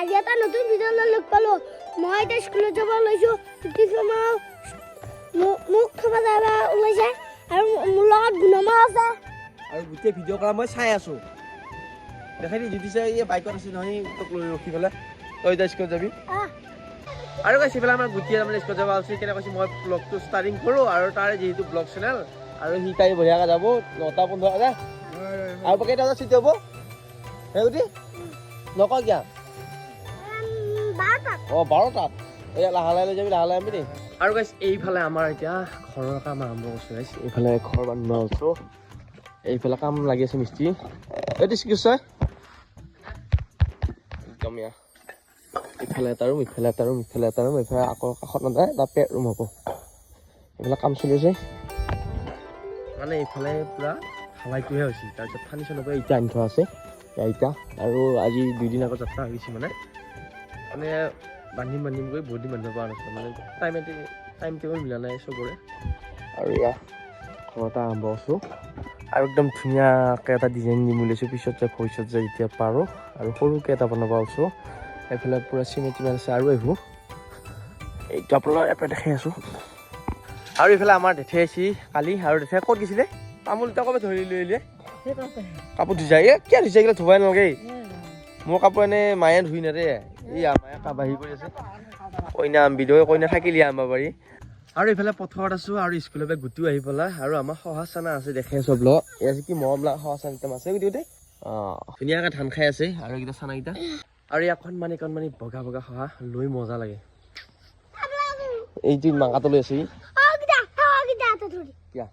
আজি এটা নতুন ভিডিঅ' লগ পালোঁ। মই এতিয়া স্কুলত যাব লৈছোঁ। টিফিন মোক থ'ব যাব ওলাইছে আৰু মোৰ লগত গুণমা আছে। আৰু গোটেই ভিডিঅ' কৰা মই চাই আছোঁ। দেখাই দি জ্যোতিষে, এই বাইকত আছে নহয়, তোক লৈ ৰখি পেলাই। তই এতিয়া স্কুলত যাবি। আৰু কৈছে, এইফালে আমাৰ গুটিয়ে তাৰমানে স্কুলত যাব আছে। কেনে কৈছে, মই ব্লগটো ষ্টাৰ্টিং কৰোঁ আৰু তাৰ যিহেতু ব্লগ চেনেল আৰু সি তাই বঢ়িয়াকৈ যাব। 9:15 যা আৰু কেইটা বজাত ছুটি হ'ব হে গুটি? নকওঁ কিয়া? 12টাত। অঁ, 12টাত। এই লাহে লাহে লৈ যাবি, লাহে লাহে আনিবি দেই। আৰু গাইছ, এইফালে আমাৰ এতিয়া ঘৰৰ কাম আৰম্ভ কৰিছোঁ। গাইছ, এইফালে ঘৰ বান্ধিব আছোঁ, এইফালে কাম লাগি আছে মিস্ত্ৰী। এইটো কি কৰিছ? একদম ইয়া ইফালে এটা ৰুম, ইফালে এটা ৰুম, ইফালে এটা ৰুম, ইফালে আকৌ কাষত নাযায় এটা পেট ৰুম হ'ব। এইফালে কাম চলি আছে। মানে এইফালে পূৰা ঢালাইটোহে হৈছে, তাৰপিছত ফাৰ্নিচাৰ পৰা ইটা আনি থোৱা আছে। এয়া ইটা আৰু আজি 2 দিন আগত যাত্ৰা হৈ গৈছে। মানে মানে বান্ধিম বান্ধিম কৰি বহুত দিন বান্ধিব পৰা নাছিলোঁ, মানে টাইম টাইম টেবুল মিলা নাই চবৰে। আৰু এয়া ঘৰ এটা আৰম্ভ কৰিছোঁ আৰু একদম ধুনীয়াকৈ এটা ডিজাইন দিম বুলি ভাবিছোঁ পিছত যে ভৱিষ্যত যে যেতিয়া পাৰোঁ। আৰু সৰুকৈ এটা বনাব আছোঁ। এইফালে পূৰা চিমেণ্ট টিমেণ্ট আছে আৰু এইবোৰ এইটো আপোনাৰ এপে দেখাই আছোঁ। আৰু এইফালে আমাৰ দেঠে আহিছি কালি। আৰু দেঠে ক'ত গৈছিলে? তামোল এতিয়া ক'ৰবাত ধৰি লৈ আহিলে। কাপোৰ ধুই যায়। এ কিয় ধুইছে? এইগিলা ধুবাই নালাগে। মোৰ কাপোৰ এনে মায়ে ধুই নেদে। এইয়া মায়ে বাহিৰ কৰি আছে। কইনা আনবি দৈ, কইনা থাকিলি আনব পাৰি। আৰু এইফালে পথাৰত আছো আৰু স্কুলৰ পৰা গুটিও আহি পেলাই। আৰু আমাৰ শহা চানা আছে, দেখে চব লগ। এই আছে, কি মৰম লগা শহা চানা একদম আছে গুটি গোটেই। অঁ, ধুনীয়াকৈ ধান খাই আছে। আৰু এইকেইটা চানাকেইটা আৰু ইয়াত কণমানি কণমানি বগা বগা শহা লৈ মজা লাগে। এইটো মাকাটো লৈ আছে। কিয়া?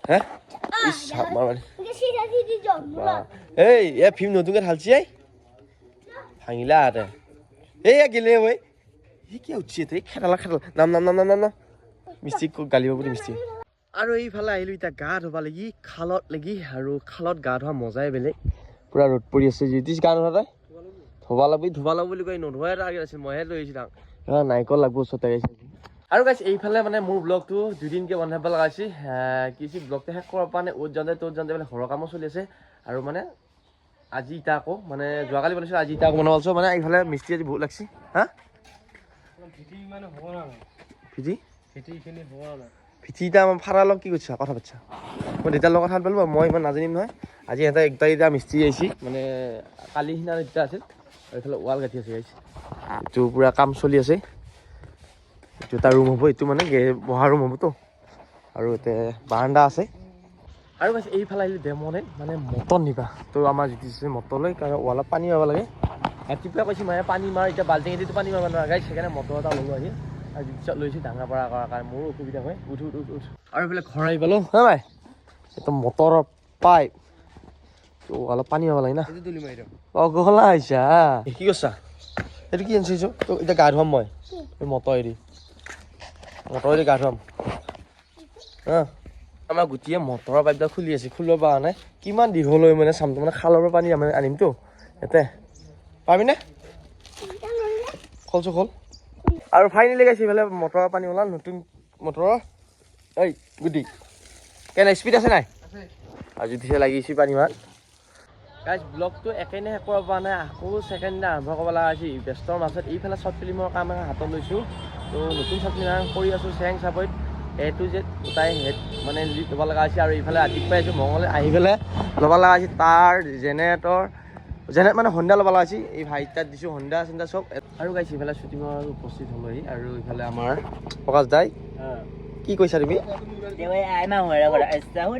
হে ইছ, হাত মাৰ মানে। এই এ ফিল্ম নতুনকৈ ঢালছি। এই ভাঙিলা হাতে। এই গেলে ঐ, সি কিয় উঠছি? এই খেদালা খেদালা, নাম নাম নাম নাম নাম নাম। মিস্ত্ৰীক গালি পাব মিস্ত্ৰী। আৰু এইফালে আহিলোঁ এতিয়া গা ধুব লাগি খালত লাগি। আৰু খালত গা ধোৱা মজাই বেলেগ। পূৰা ৰ'দ পৰি আছে। জ্যোতিষ, গা নোধোৱা? তই ধোবা লাগবি, ধোবা লাগব বুলি কৈ নোধোৱাই এটা আগত আছিল, মইহে লৈ আহিছোঁ তাক। নাৰিকল লাগব ওচৰতে আহিছে। আৰু গাইছ, এইফালে মানে মোৰ ব্লগটো দুদিনকৈ বন্ধাব লগা হৈছে। কি হৈছে, ব্লগটো শেষ কৰিব পৰা নাই। অ'ত যাওঁতে ত'ত যাওঁতে মানে ঘৰৰ কামো চলি আছে। আৰু মানে আজি ইটা আকৌ মানে যোৱাকালি বনাইছোঁ, আজি ইটা আকৌ বনাব আছোঁ। মানে এইফালে মিস্ত্ৰী আজি বহুত লাগছে। হা, ভিটি ভিটি এতিয়া আমাৰ ফাৰাৰ লগত কি কৰিছা? কথা পাতিছা? মই দেউতাৰ লগত কথা পাতিলোঁ, মই ইমান নাজানিম নহয়। আজি সিহঁতে একটা এতিয়া মিস্ত্ৰী আহিছে, মানে কালি সিদিনা এতিয়া আছিল। আৰু এইফালে ৱাল গাঁঠি আছে গাইছ। এইটো পূৰা কাম চলি আছে। এইটো এটা ৰুম হ'ব, এইটো মানে বহা ৰুম হ'বতো। আৰু ইয়াতে বাৰাণ্ডা আছে। আৰু গাইছ, এইফালে আহিলে ডেমনে মানে মটৰ নিবা তো আমাৰ যিটো মটৰ লৈ, কাৰণ ৱালত পানী মাৰিব লাগে। ৰাতিপুৱা কৈছে মায়ে পানী মাৰ, এতিয়া বাল্টিঙেদিতো পানী মাৰিব নোৱাৰা গাইছ, সেইকাৰণে মটৰ এটা ল'লোঁ আহি। আৰু যিটো লৈছোঁ ডাঙৰ পৰা কৰাৰ কাৰণে মোৰো অসুবিধা হয়। উঠ উঠ উঠ উঠ। আৰু এইফালে ঘৰ আহি পালোঁ। হা ভাই, এইটো মটৰৰ পাইপ তো অলপ পানী মাৰিব লাগে না। অগলা আহিছা, কি কৰিছা? এইটো কি আনিছ? তোক এতিয়া গা ধুৱাম মই এই মটৰেদি, মটৰেদি গা ধুৱাম। হা, আমাৰ গুটিয়ে মটৰৰ পাইপডাল খুলি আছে, খুলিব পৰা নাই। কিমান দীঘল হৈ মানে চামটো, মানে খালৰ পৰা পানী আমি আনিমতো ইয়াতে। পাৰিবিনে? খোলচো খোল। আৰু ফাইনেলি গাইছে, এইফালে মটৰৰ পানী ওলাল, নতুন মটৰৰ। এই গুটি, কেনে স্পীড আছে নাই? আজি দিছে লাগিছে পানী মাত। গাইজ, ব্লগটো একেদিনাই শেষ কৰিব পৰা নাই, আকৌ ছেকেণ্ড দিনা আৰম্ভ কৰিব লগা হৈছে ব্যস্তৰ মাজত। এইফালে শ্বৰ্ট ফিল্মৰ কাম এখন হাতত লৈছোঁ। তো নতুন শ্বৰ্ট ফিল্ম এখন কৰি আছোঁ চেং চাপৰিত, এ টু জেড গোটাই হেড মানে লিড ল'ব লগা হৈছে। আৰু এইফালে ৰাতিপুৱাই আহিছোঁ মঙলে, আহি পেলাই ল'ব লগা হৈছে তাৰ জেনেৰেটৰ, জেনেৰেট মানে হণ্ডা ল'ব লগা হৈছে। এই ভাইট তাত দিছোঁ হণ্ডা চন্দা চব। আৰু গাইছে, এইফালে শ্বুটিঙৰ উপস্থিত হ'লোহি। আৰু এইফালে আমাৰ প্ৰকাশ দাই, কি কৈছা তুমি?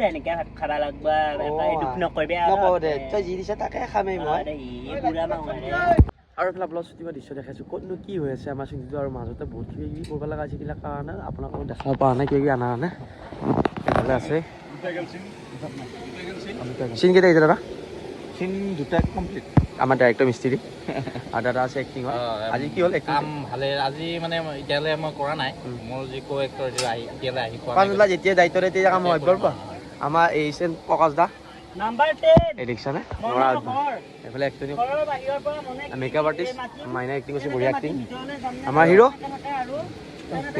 এনেকে ভাত খাব লাগব, দুখ নকৰিবি। নকওঁ দে, তই যি দিছা তাকে খামেই মই। বুঢ়া মানুহ। আৰু এইফালে আপোনাৰ শ্বুটিঙৰ দৃশ্য দেখাইছোঁ, ক'তনো কি হৈ আছে আমাৰ শ্বুটিংটো। আৰু মাজতে বহুত কিবা কিবি কৰিব লগা আছে কিলা কাৰণে আপোনালোকক দেখাব পৰা নাই, কিবা কিবি অনা কাৰণে। এইফালে আছে চিন কেইটা আহিছে দাদা? চিন দুটা কমপ্লিট। আমাৰ ডাইৰেক্টৰ মিস্ত্ৰী আৰু দাদা আছে এক্টিঙত। আজি কি হ'ল এক্টিং? কাম ভালে। আজি মানে এতিয়ালৈ মই কৰা নাই। মোৰ যি কো এক্টৰ আহি এতিয়ালৈ আহি পোৱা নাই। যেতিয়া দায়িত্ব দিয়ে তেতিয়া কাম হয়। গ'ল পোৱা আমাৰ এই চেন প্ৰকাশ দা। নাম্বাৰ 10। এই দেখিছানে ল'ৰা, এইফালে এক্টনি ঘৰৰ বাহিৰৰ পৰা মনে মেকআপ আৰ্টিষ্ট মাইনা এক্টিং কৰিছে, বঢ়িয়া এক্টিং। আমাৰ হিৰ'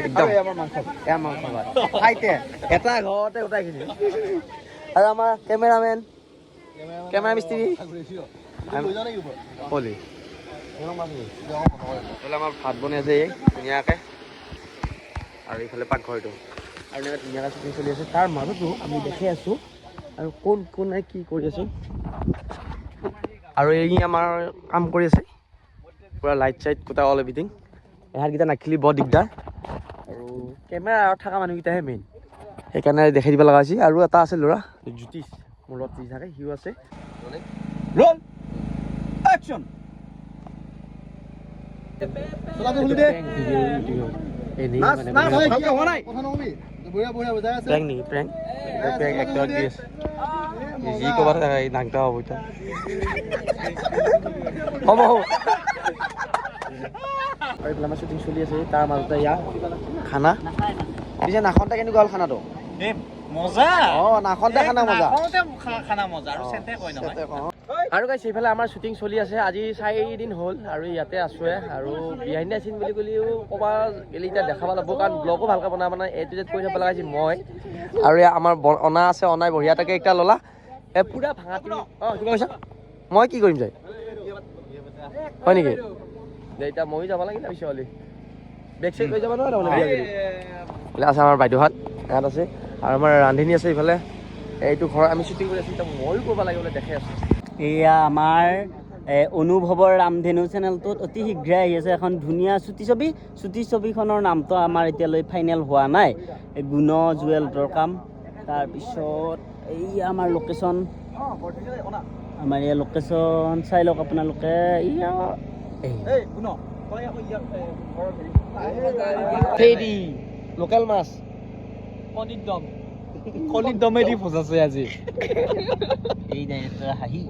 একদম এয়া মাংস ভাত খাইতে এটা ঘৰতে গোটাইখিনি। আৰু আমাৰ কেমেৰামেন, কেমেৰা মিস্ত্ৰী। কলি এইফালে আমাৰ ভাত বনাই আছে এই ধুনীয়াকৈ, আৰু এইফালে পাকঘৰটো, আৰু এনেকৈ ধুনীয়াকৈ শ্বুটিং চলি আছে। তাৰ মাজতো আমি দেখি আছোঁ আৰু কোন কোনে কি কৰি আছে। আৰু এই আমাৰ কাম কৰি আছে পূৰা লাইট চাইট গোটা অল এভৰিথিং। এহাতকেইটা নাখিলি বৰ দিগদাৰ, আৰু কেমেৰা থকা মানুহকেইটাহে মেইন, সেইকাৰণে দেখাই দিব লগা হৈছে। আৰু এটা আছে ল'ৰা জ্যোতিষ, মোৰ লগত যি থাকে সিও আছে। Roll action. এনেই মানে প্ৰেংক নেকি? প্ৰেংক প্ৰেংক এক্টৰ দি আছে, যি ক'বা নাংটা হ'ব এতিয়া, হ'ব হ'ব। আৰু এইফালে আমাৰ শ্বুটিং চলি আছে, তাৰ মাজতে ইয়াৰ খানা পিছে নাখনতে কেনেকুৱা হ'ল খানাটো? মজা। অঁ, নাখনতে খানা মজা। নাখাওঁতে খানা মজা আৰু চেণ্টে কয় নহয়। আৰু গাইছ, এইফালে আমাৰ শ্বুটিং চলি আছে, আজি 4 দিন হ'ল আৰু ইয়াতে আছোৱে। আৰু বিহাইণ্ড the চিন বুলি ক'লেও ক'বা গ'লে এতিয়া দেখাব লাগিব, কাৰণ ব্লগো ভালকৈ বনাব নাই, এ টু জেড কৰি থাকিব লগা হৈছে মই। আৰু এয়া আমাৰ অনা আছে, অনাই বঢ়িয়া তাকে একটা ল'লা এ পূৰা ভাঙা। অঁ, কিবা কৈছা? মই কি কৰিম যাই হয় নেকি? দে এতিয়া ময়ো যাব লাগিল পিছে হ'লে বেগ চেগ লৈ যাব নহয় তাৰমানে বিয়া গ'লে। এইফালে আছে আমাৰ বাইদেউহাত, ইয়াত আছে, আৰু আমাৰ ৰান্ধনী আছে ইফালে। এইটো ঘৰত আমি শ্বুটিং কৰি আছোঁ এতিয়া, ময়ো কৰিব লাগে বোলে দেখাই আছোঁ। এয়া আমাৰ অনুভৱৰ ৰামধেনু চেনেলটোত অতি শীঘ্ৰে আহি আছে এখন ধুনীয়া চুটি ছবি। চুটি ছবিখনৰ নামটো আমাৰ এতিয়ালৈ ফাইনেল হোৱা নাই। এই গুণ জুৱেলহঁতৰ কাম। তাৰপিছত এই আমাৰ লোকেশ্যন, আমাৰ ইয়াৰ লোকেশ্যন চাই লওক আপোনালোকে। এইয়া এই ফেৰি লোকেল মাছ। কণীৰ দম, কণীৰ দমেদি ভজাছে আজি। এই ডাইৰেক্টৰ হাঁহি।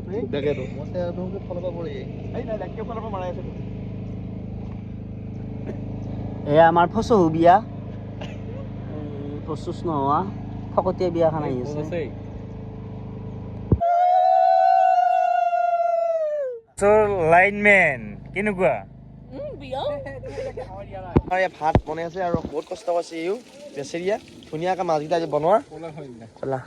এয়া আমাৰ ফচহু বিয়া, প্ৰচুচ নোহোৱা ফকতীয়া বিয়াখন আহি আছে। লাইনমেন কেনেকুৱা? আমাৰ ইয়াত ভাত বনাই আছে আৰু বহুত কষ্ট কৰিছে এইও বেচেৰিয়া, ধুনীয়াকৈ মাছকেইটা আজি বনোৱা। চলা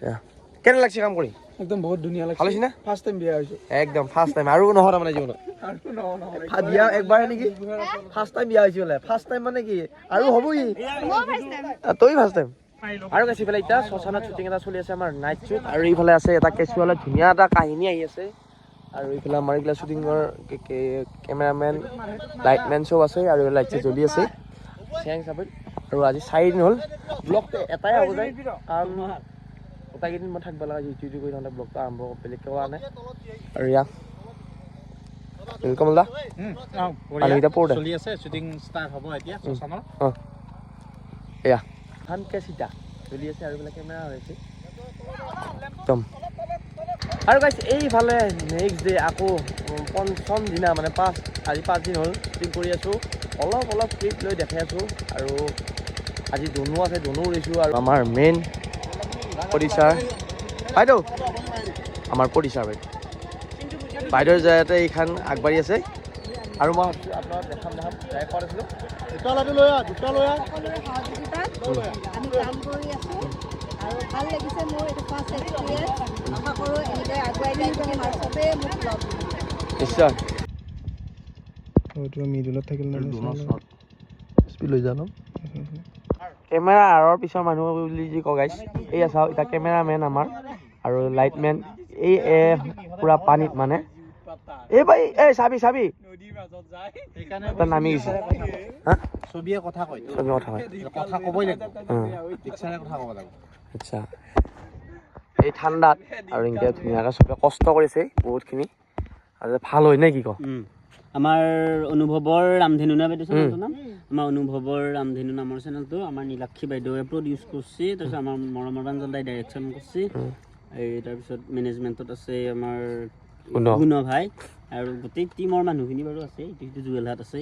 এয়া। কেনে লাগছে কাম কৰি? একদম বহুত ধুনীয়া ভাল হৈছে না? ফাৰ্ষ্ট টাইম বিয়া হৈছে। একদম ফাৰ্ষ্ট টাইম আৰু নহয় তাৰমানে জীৱনত বিয়া একবাৰে নেকি? ফাৰ্ষ্ট টাইম বিয়া হৈছে বোলে। ফাৰ্ষ্ট টাইম মানে কি আৰু হ'ব কি তই ফাৰ্ষ্ট টাইম। আৰু গাইছ, ইফালে এতিয়া শ্মশানত শ্বুটিং এটা চলি আছে আমাৰ নাইট শ্বুট, আৰু এইফালে আছে এটা কেঁচুৱালৈ ধুনীয়া এটা কাহিনী আহি আছে। আৰু এইফালে আমাৰ এইগিলা শ্বুটিঙৰ কেমেৰামেন, লাইটমেন চব আছে, আৰু লাইট চাইট জ্বলি আছে চেং চাপৰিত। আৰু আজি 4 দিন হ'ল, ব্লগটো এটাই হ'ব যায়, কাৰণ গোটেইকেইদিন মই থাকিব লগা ইটো ইটো কৰি থাকোঁতে ব্লগটো আৰম্ভ বেলেগকৈ কৰা নাই। আৰু ইয়াত নীলকমল দা, মানুহকেইটা পৰোতে চলি আছে শ্বুটিং, ষ্টাৰ্ট হ'ব এতিয়া শ্মশানৰ। অঁ, এয়া ধানকে চিতা জ্বলি আছে আৰু এইবিলাক কেমেৰা হৈ আছে একদম। আৰু গাইছ, এইফালে নেক্সট ডে আকৌ পঞ্চম দিনা, মানে আজি 5 দিন হ'ল শ্বুটিং কৰি আছোঁ, অলপ অলপ ক্লিপ লৈ দেখাই আছোঁ। আৰু আজি ড্ৰোনো আছে, ড্ৰোনো উৰিছোঁ। আৰু আমাৰ মেইন প্ৰডিউচাৰ বাইদেউ, আমাৰ প্ৰডিউচাৰ বাইদেউ, বাইদেউৰ জৰিয়তে এইখন আগবাঢ়ি আছে। আৰু মই ভাবিছোঁ আপোনাক দেখাম দেখাম ট্ৰাই কৰা নাছিলোঁ। সকলোৰে সহযোগিতাত আমি কাম কৰি আছোঁ আৰু ভাল লাগিছে মোৰ এইটো ফাৰ্ষ্ট এক্সপিৰিয়েঞ্চ। আশা কৰোঁ এনেকৈ আগুৱাই যাই থাকিম আৰু চবেই মোক লগ দিব। নিশ্চয়। মিডলত থাকিল। স্পীড লৈ যা। কেমেৰা আঁৰৰ পিছৰ মানুহ বুলি যি কওঁ গাইছ, এইয়া চাওক, এতিয়া কেমেৰামেন আমাৰ আৰু লাইটমেন এই পূৰা পানীত মানে এই ভাই, এই চাবি চাবি। তাত নামি গৈছে হা। ছবিয়ে কথা কয়। চবি কথা কয়। কথা ক'বই লাগিব, পিকচাৰে কথা ক'ব লাগিব। আচ্ছা, এই ঠাণ্ডাত আৰু এনেকৈ ধুনীয়াকৈ চবে কষ্ট কৰিছে বহুতখিনি আৰু ভাল হয় নে কি ক? আমাৰ অনুভৱৰ ৰামধেনু না বাইদেউ চেনেলটোৰ নাম? আমাৰ অনুভৱৰ ৰামধেনু নামৰ চেনেলটো আমাৰ নীলাক্ষী বাইদেৱে প্ৰডিউচ কৰিছে, তাৰপিছত আমাৰ মৰমৰ প্ৰাঞ্জল দাই ডাইৰেকশ্যন কৰিছে, এই তাৰপিছত মেনেজমেণ্টত আছে আমাৰ গুণ। গুণ ভাই আৰু গোটেই টীমৰ মানুহখিনি বাৰু আছে। ইটো সিটো জুৱেলহাট আছে।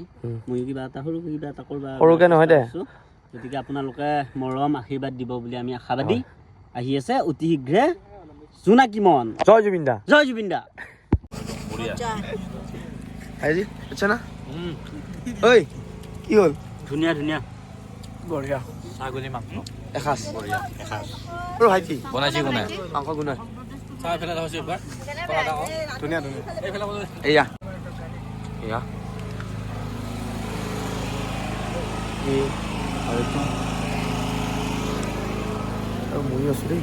ময়ো কিবা এটা সৰুকে কিবা এটা কৰিব সৰুকে নহয় দে। আছোঁ। গতিকে আপোনালোকে মৰম আশীৰ্বাদ দিব বুলি আমি আশাবাদী। আহি আছে অতি শীঘ্ৰে জোনাকী মন। জয় জুবিন দা। জয় জুবিন দা। আজি আচ্ছা না ঐ, কি হ'ল? ধুনীয়া ধুনীয়া। বঢ়িয়া। ছাগলী মাংস। এসাঁজ। বঢ়িয়া এসাঁজ। আৰু ভাইটি বনাইছে কোনে? মাংস গুণাই। চাহ পেলাই থৈছোঁ এবাৰ। ধুনীয়া ধুনীয়া। এয়া এয়া এই আৰু এইটো আৰু ময়ো আছোঁ দেই।